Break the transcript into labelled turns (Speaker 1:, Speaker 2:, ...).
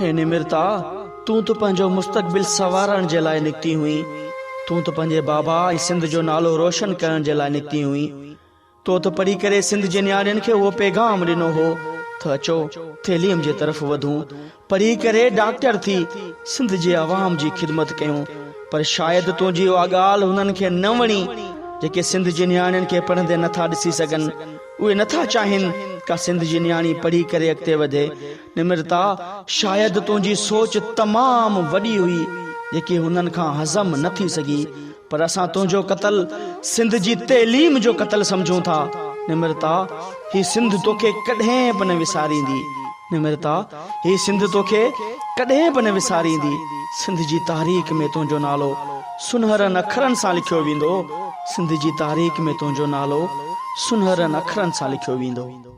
Speaker 1: هي نمرتا، تون ته پنهنجو مستقبل سنوارڻ جي لاء نڪتي هئين. تون ته پنهنجي بابا ۽ سنڌ جو نالو روشن ڪرڻ جي لاء نڪتي هئين. تو ته پڙهي ڪري سنڌ جي نياڻين کي اهو پيغام ڏنو هو ته اچو تعليم جي طرف وڌون، پڙهي ڪري ڊاڪٽر ٿي سنڌ جي عوام جي خدمت ڪيون. پر شايد تنهنجي اها ڳالهه هنن کي نه وڻي جيڪي سنڌ جي نياڻين کي پڙهندي نٿا ڏسي سگهن. اهي نٿا چاهين ڪا سنڌ جي نياڻي پڙهي ڪري اڳتي وڌي. نمرتا، شايد تنهنجي سوچ تمام وڏي هئي، جيڪي هنن کان هضم نه ٿي سگهي، پر اسان تنهنجو قتل سنڌ جي تعليم جو قتل سمجهون ٿا. نمرتا، هي سنڌ توکي ڪڏهن به نه وساريندي. نمرتا، هي سنڌ توکي ڪڏهن به نه وساريندي. سنڌ جي تاريخ ۾ تنهنجو نالو سنهرن اکرن سان لکيو ويندو. سنڌ جي تاريخ ۾ تنهنجو نالو سنهرن اکرن سان لکيو ويندو.